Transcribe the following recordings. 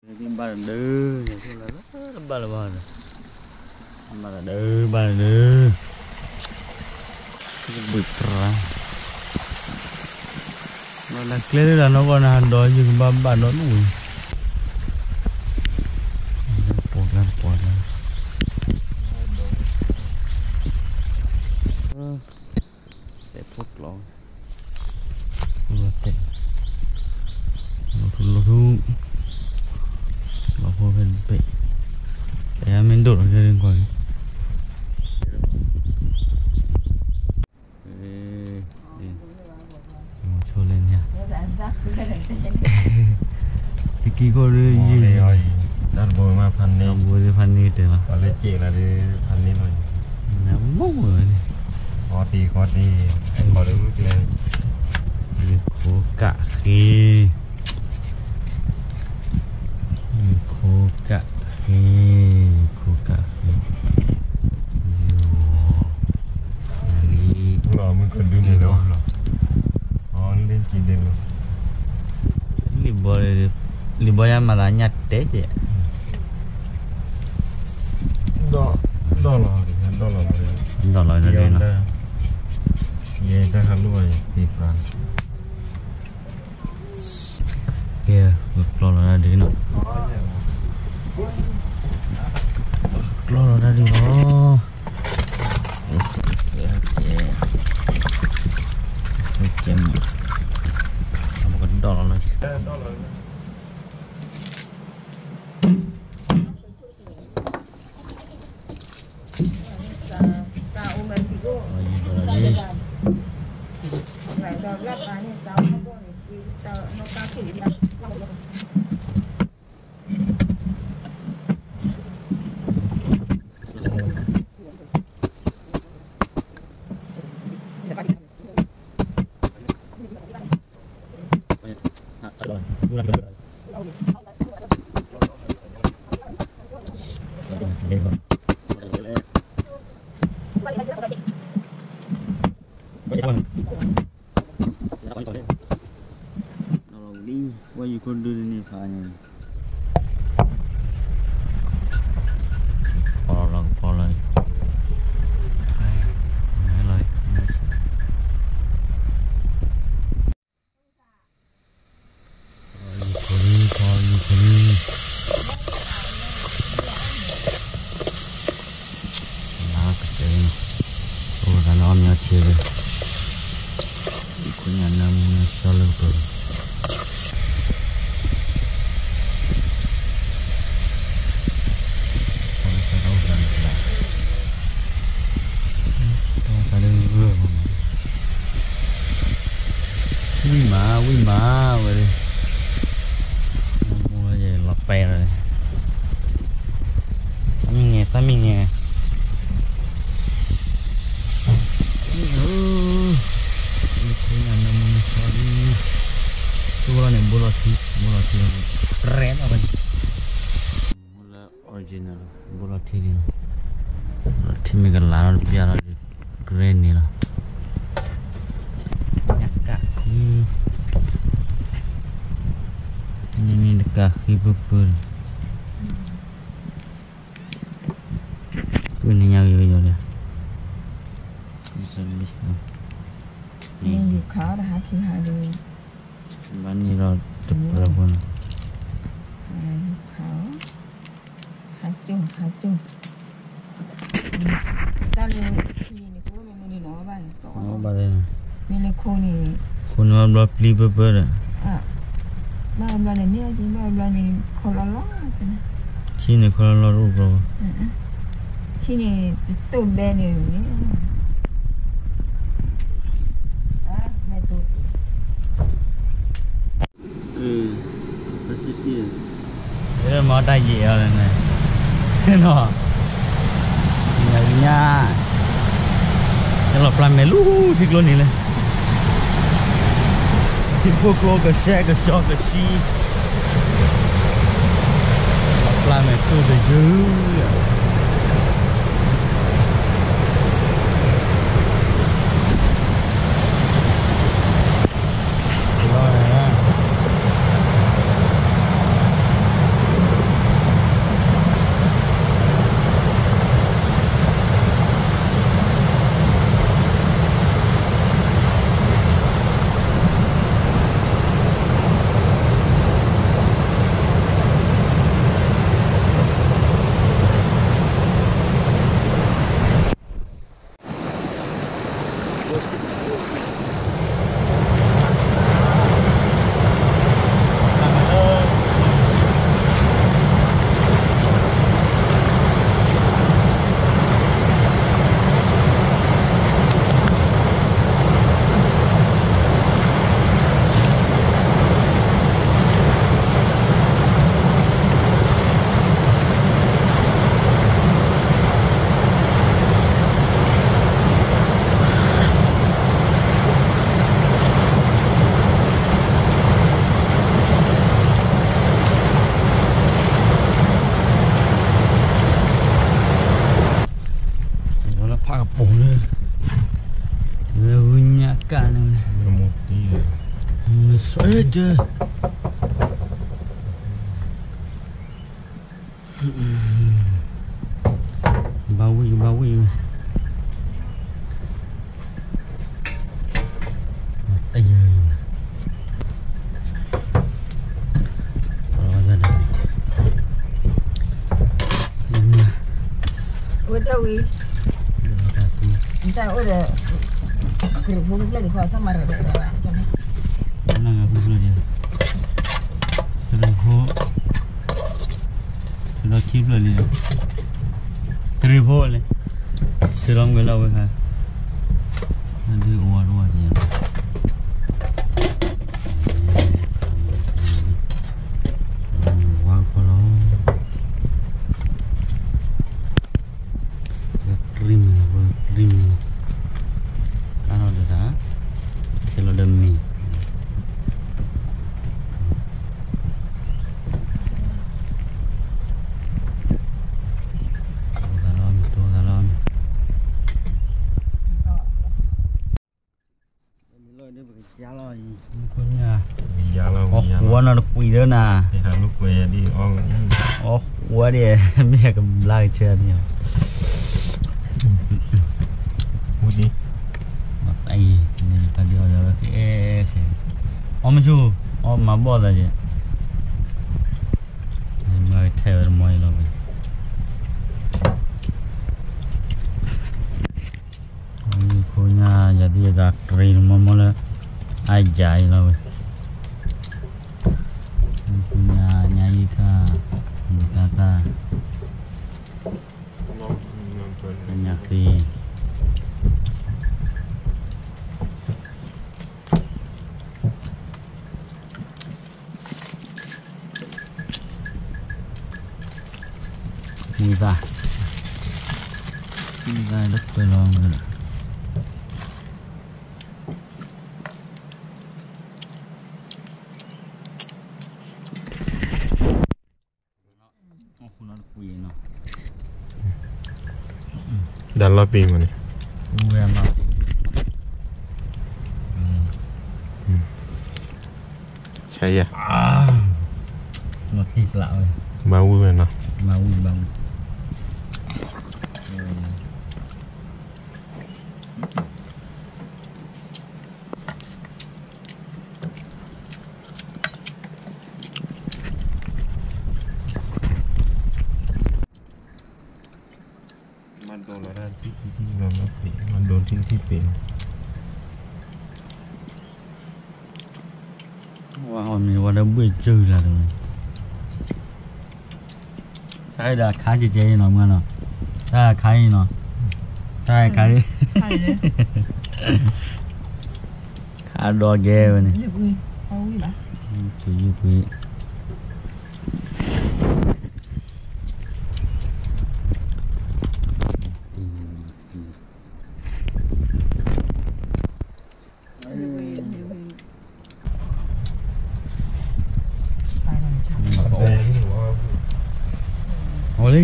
ဘၣ်တဒၢ, ဘၣ်လၢဘၣ်ဒီး, ဘၣ်တဒၢ, ဘၣ်တဒၢ, ဘုၣ်ပြၢ, ဘၣ်လၢကျဲဒၣ်နီၢ်ကီၢ်န့ၣ် ဟးဒီးယကဘၣ်ဘၣ်ဒီဒူၣ်ဝဲ, ပှၤကျါပှၤကျါ, တဲဖိကျိ, တဲ, လီၤထူလီၤထူ, လီၤဖိဖဲတဘ့ၣ်, တဲမ့ၢ်ဒိၣ်လီၤကဲကွၢ်, မဆိလၢညါ, တကံၢ်ခိၣ်ဒ်ယံၤ, တၢ်တဘိမးဖးန့ၢ်, တၢ်ဘိဖးန့ၢ်တဲလီၤ, ပှၤလၢစဲးလီၤဒီးဖးန့ၢ်လီၤ, နမ့ၢ်ဝဲန့ၣ်, ဃီတံၢ်ဃီတံၢ်, ဃီတံၢ်ကျဲ, ယခိၣ်ကးဃ့ ယခိၣ်ကးဃ့, ယခိၣ်ကးဃ့, ယ, လံ, လီၤမုၢ်ကဒုန့ၣ်လီၤ, လံက့ဒဲးလီၤ, လံဘီ, လံဘီယါမၤသးညၣ်တဲကဲး, ဒီး, ဒီးလီၤ, ဒီးလီၤ, ယဲတၢ်ဟးလိၣ်ဘၣ်ယသ့ၣ်ဖျါ ကဲ, ကျီလီၤတၢ်ဒ်နီၤ, ကျီလီၤတၢ်ဒ်လီၤ, ကဲ, ကဲမး, ပကဒီၣ်လီၤလၢ ဝဲယခိၣ်ဒုန့ၣ်ဖးန့ၣ်, ဖီလီၤကဖီလီၤ, လီၤ, ယခိၣ်ဒုဖီယခိၣ်ဒု, လၢကတဲ, အိၣ်သးလၢအီၣ်မ့ၤအီထံဒီး, ယခိၣ်ညၣ်နၢမူနၢဆှီလၢကပၤ ဝံၣ်မး ဝံၣ်မးဝဲ, မူလၢယလီၤပဲာ်လီၤ, သးမံၤန့ၣ် သးမံၤန့ၣ်, ယခိၣ်ညၣ်နၢမူနၢဆှီလံ, ဆိလီၤန့ၣ် ဘိလီၤထံ ဘိလီၤထံလီၤ, ရဲၣ်လီၤဝဲန့ၣ် မူလၢ original ဘိလီၤထံန့ၣ်လီၤ, လီၤထံမ့ၢ်ကလၤလီၤတဘျီလီၤဒီး ကရဲန့ၣ်လီၤ, ညၣ်ကးဃံ, မ့မ့ၢ်တကးဃံပၢၢ်ပၢၢ်န့ၣ်, ပှၤန့ၣ်ညါယိယိလံ, ယူၤခးတဟါခံဟါဒီး, ဘၣ်န့ၣ်ဒီးတပၢၢ်ဖိန့ၣ်, ယူၤခး ဟးကၠိၣ် ဟးကၠိၣ်, တၢ်လၢခံန့ၣ် ကိးမ့ၢ်မနုၤန့ၣ်နီၤ ဘၣ်န့ၣ် ဘၣ်န့ၣ်, မ့ၢ်လၢခိန့ၣ်, ခိန့ၣ်ဘၣ်ဘျီပျံၤပၢၢ်ပၢၢ်ဒီး, ဘၣ်ဘျီန့ၣ် မ့ၢ်အက့ၤဘၣ်ဘျီန့ၣ် ခီလီၤလီၤ, ထံန့ၣ်ခီလီၤလီၤတအိၣ်ဘျီ, ထံန့ၣ် တတိၢ်ဘဲန့ၣ်န့ၣ် မ့ၢ်တၢ်ယံာ်အီၤန့ၣ်, နီၤ, ညါ, ယလီၤပျၢ်မဲာ်လူၤထံကျိန့ၣ်လဲၣ်, ထံဖိကျိကဆှဲကဆှီကဆှံ, လီၤပျၢ်မဲာ်တူၢ်တယုၢ်, အဲ ကၢ ဘၣ်ဝံၣ် ဘၣ်ဝံၣ်ဝဲ တယၢၤ ဝဲတဝံၤ တၢ်အိၣ်ဒီး ကရူၢ်ဖိတဖျၢၣ်တခီ သးမၤရၤရၤရၤ နၢ်ငါဖျၢၣ်ဖျၢၣ်ဒံး ကရူၢ်ဖိ ထုးဒီးခံဖျၢၣ်လံ ကရူၢ်ဖိလံ ထုးဒီးမုၢ်လီၤဝဲခါ ဒုးအဝဲတဝဲဒံး ဝါခီလီၤ ပှၤပြံမုၢ်လီၤ ပှၤပြံမုၢ်လီၤ တၢ်ထီၣ်ဒၣ်တၢ် ခဲလီၤဒီးမ့ၢ် တိၢ်သးလီၤမ့ၢ် တိၢ်သးလီၤမ့ၢ် မ့ၢ်လီၤဒ်ပကယါလီၤအံၤ မ့ၢ်ခိညါ ယါလီၤ အီၣ်ဃူအီၣ်နီၢ်တကွံာ်ဒီးနၤ အီၣ်ဃူအီၣ်ဒ် မ့ၢ်ကဘျါကဆၢန့ၣ် အံၤ မ့ၢ်ဖးဒံးအီၣ်ဒီးဝဲကအဲၣ် အီၣ်မ့ၢ်ဆူၣ် အီၣ်မၤဘီၣ်သးက့ၤ မ့ၢ်ထဲဝဲတမီၤအံၤလီၤဝဲ ခိညါ ယၤဒ်ယကၤတရံးတမီၤမီၤလၢ အယၤအံၤလီၤဝဲ ခိညါ ညါယံၤခါ ယကၤတၢ် ညါဃ့ ဝံသး ဝံသးလၢပှဲၤလီၤ ဒၣ်လီၤပ့ၤမးန့ၣ် ဆါယၤ ဘၣ်ဝံၣ်ဝဲနီၤ ဘၣ်ဝံၣ် ဘၣ်ဝံၣ် မၤဒိးလီၤတၢ်ထံထံထံလီၤမ့ၢ်ပ့ၤ မၤဒိးထံထံပ့ၤ ဝဲအီၤမ့ၢ်ဝဲဒၣ်ဘှ့ၣ်စၢၢ်လၢတဝဲ တၢ်အဲၣ်ဒိးခါကဲကဲအံၤနီၤ မုၢ်နီၤ တၢ်ခါအံၤနီၤ တၢ်ခါအံၤ ခါဒီးကဲဝဲန့ၣ် ယုၢ်ကွံာ် အီၤလံ အီၤလံ ဖျိလီၤ ထံၣ်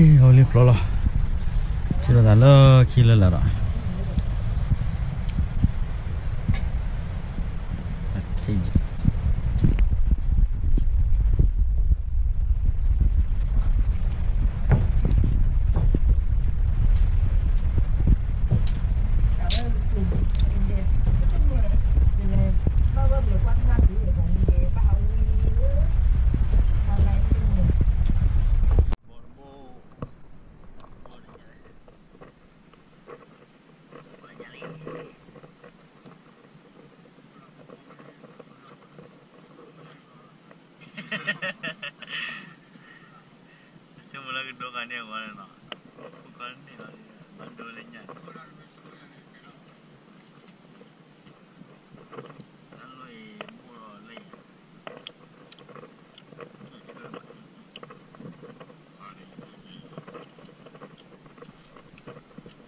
လိာ်သးလၢခံလၢလာ်ဒီး ဆိကမိၣ်လၢကဒိဃာ်န့ၢ်အဂီၢ်န့ၣ်လီၤ, ပကီၢ်န့ၣ်လီၤ, ဘၣ်ဒိလၢညါန့ၣ် န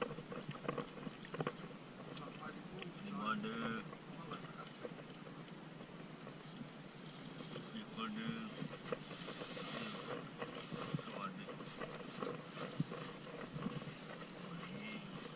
့ၣ်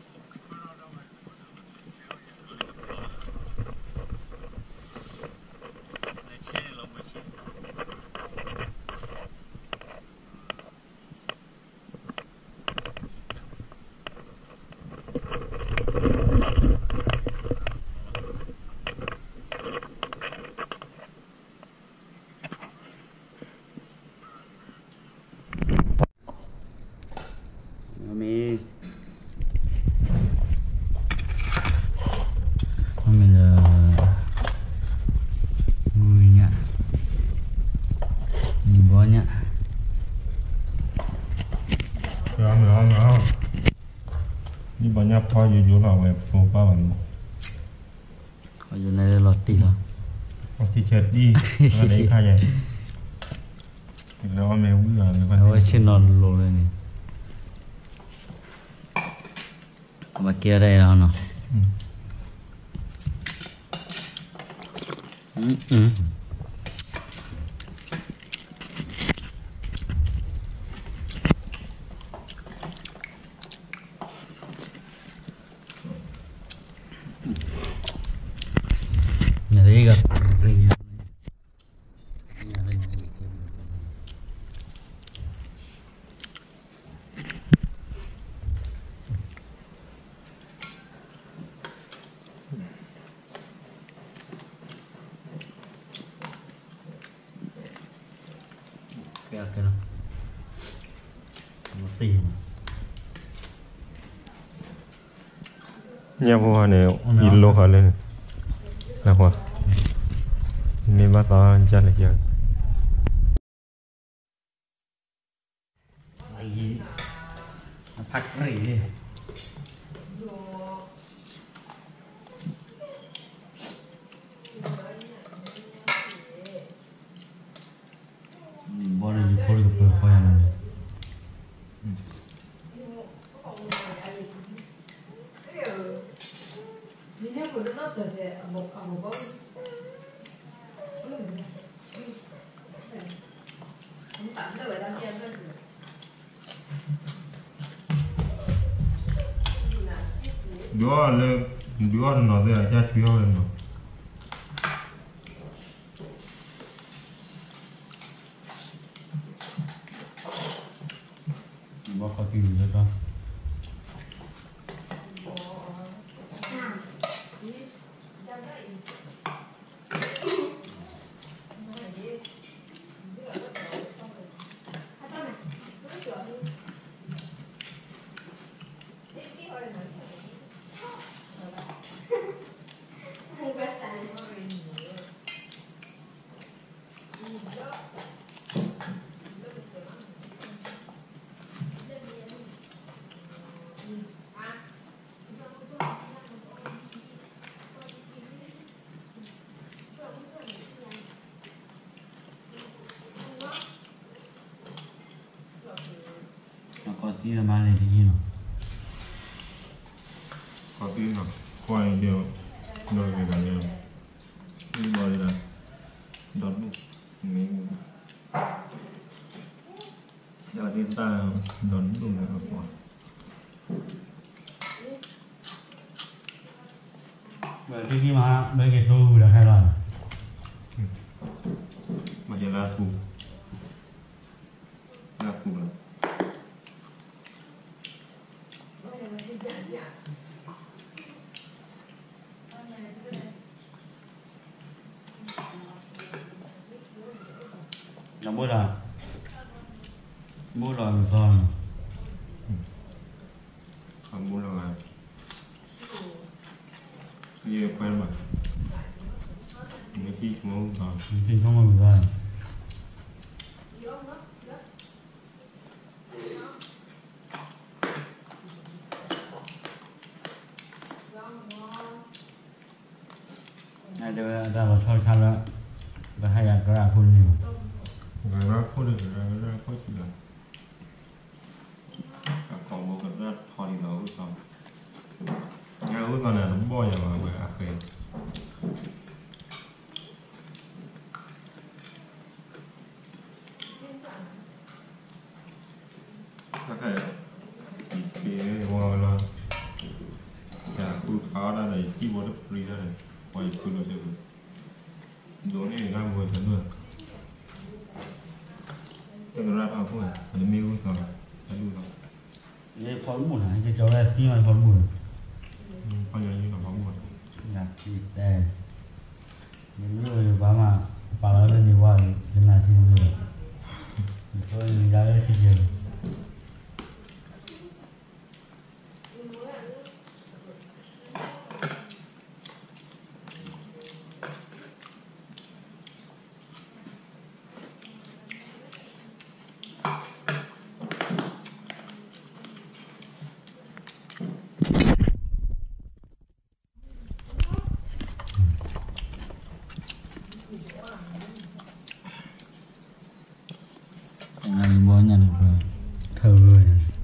မ့ၢ်အီၤ မ့ၢ်အီၤ ဒ်ပှၤညါဖီယိယိလီၤ အဝဲဖိပၢ်ဘၣ်န့ၣ် ဖီယိန့ၣ်လီၤတံၢ်လီၤ ဖီထံဆၢတံၢ် လၢခါယဲ လၢအီၣ်မ့ၢ်ဝံၣ်ဘၣ် အဝဲဆ့ၣ်နီၤလိၤလၢန့ၣ် ဘၣ်ကဲဒၣ်အံၤလီၤနီၤ နရ့က ညၣ်ဖိဟါန့ၣ် ယလိဃာ်လၢန့ၣ် နၢ်ဟူ မ့ၢ်ဘၣ်သးယၢ်လၢယၢ် အဖးကြ့ၢ် ဘီန့ၣ် ယဖိတကပၤဃီယၤန့ၣ် ဒုးအီၣ်လၢ ဒုးအီၣ်တနီၤသ့ၣ် အကၢ်ထွံအီၣ်ဝဲနီၤ ဘီခီၣ်ထံလၢတၢ် ကီၢ်သံမၤန့ၣ်တယံၤနီၤ ကီၢ်သံနီၤ ကွၢ်အံၤဒၣ် ဒီးဂ့ၤဂၤညါ မ့ၢ်ဘီဒၣ် ဒီဒူၣ် မ့ၢ် ယသ့ၣ်တၢ် ဒီဒူၣ်န့ၣ်အပှၤ ဝဲဒ်မး မ့ၢ်က့ၤတိၢ်ဝံၤဒီးဟဲလီၤ မ့ၢ်က့ၤလၢပူၤ လၢပူၤလီၤ နဘိၣ်ဒီး ဘိၣ်လီၤအသီနီၤ အဘိၣ်လီၤဂၤ ယခွဲးဘၣ် နထံၣ်ဆိကမိၣ်သီ နထံၣ်ဆိကမိၣ်သီ နတဲဝဲအတၢ်လီၤဆီတခါလၢ ပဟဲယၤကရၢအခိၣ်န့ၣ် ကရၢခိၣ်န့ၣ် ကရၢခိၣ်ဆံးလီၤ အကိာ်ဘိကရၢထီဒ်သိးအုၣ်သီ ညါအုၣ်သီန့ၣ် တဘီၣ်ယၤဘၣ်ဝဲအဃဲ တၢ်ခါအံၤ ယက့ၤဝဲလီၤ ယဃုခးအီၣ်တၢ်ဒီး ယစံၣ်ဘိတပြံတၢ်ဒီး ပှၤယဖုလိာ်စ့ၢ်ကီး ဒိးန့ၢ်တၢ်ဘိတဒူၣ် တကရၢထီခိၣ် တမ့ၢ်အုၣ်သီ တဒူၣ်သီ ဖီတဘိၣ်န့ၣ် ကကၠီဝဲသံမးဖီတဘိၣ်န့ၣ် ဖီယီၤယုၢ်လီၤဖီတဘိၣ်န့ၣ် ယၤသံတဲ ယမ့ၢ်ဝဲယဘၣ်မး ပာ်လီၤလၢန့ၣ်ဝဲ ယနၢ်စံးဝဲ ယဖိယယၤလၢခံကဲ တၢ်ခါအံၤ ယက့ၤဝဲလီၤ ယဃုခးအီၣ်တၢ်ဒီး ယစံၣ်ဘိတပြံတၢ်ဒီး ပှၤယဖုလိာ်စ့ၢ်ကီး ဒိးန့ၢ်တၢ်ဘိတဒူၣ်သီ ထၢဝဲ